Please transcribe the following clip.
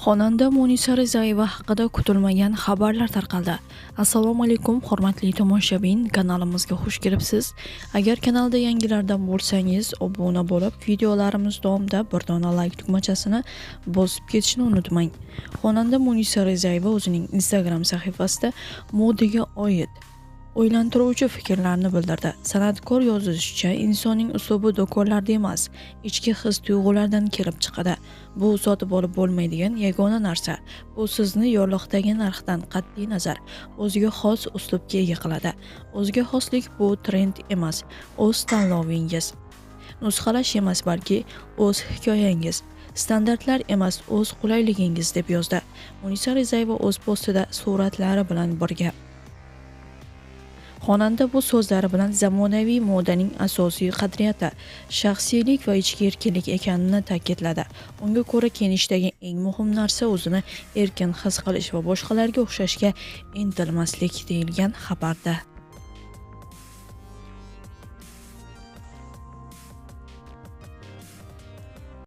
Xonanda Munisa Rizayeva haqida kutilmagan xabarlar tarqaldi. Assalomu alaykum, hurmatli tomoshabin, kanalimizga xush kelibsiz. Agar kanalda yangilardan bo'lsangiz, obuna bo'lib, videolarimiz davomida bir dona like tugmachasini bosib ketishni unutmang. Xonanda Munisa Rizayeva o'zining Instagram sahifasida modaga oid o'ylantiruvchi fikrlarni bildirdi. San'atkor yozishicha, insonning uslubi do'konlarda emas, ichki his-tuyg'ulardan kelib chiqadi. Bu sotib olib bo'lmaydigan yagona narsa. Bu sizni yorliqdagi narxdan qat'iy nazar o'ziga xos uslubga ega qiladi. O'ziga xoslik bu trend emas, o'z tanlovingiz. Nusxalash emas, balki o'z hikoyangiz. Standartlar emas, o'z qulayligingiz, deb yozdi Munisa Rizayeva o'z postida suratlari bilan birga. Xonanda bu so'zlari bilan zamonaviy modaning asosiy qadriyati shaxsiylik va ichki erkinlik ekanini ta'kidladi. Unga ko'ra, kiyinishdagi eng muhim narsa o'zini erkin his qilish va boshqalarga o'xshashga intilmaslik, deyilgan xabarda.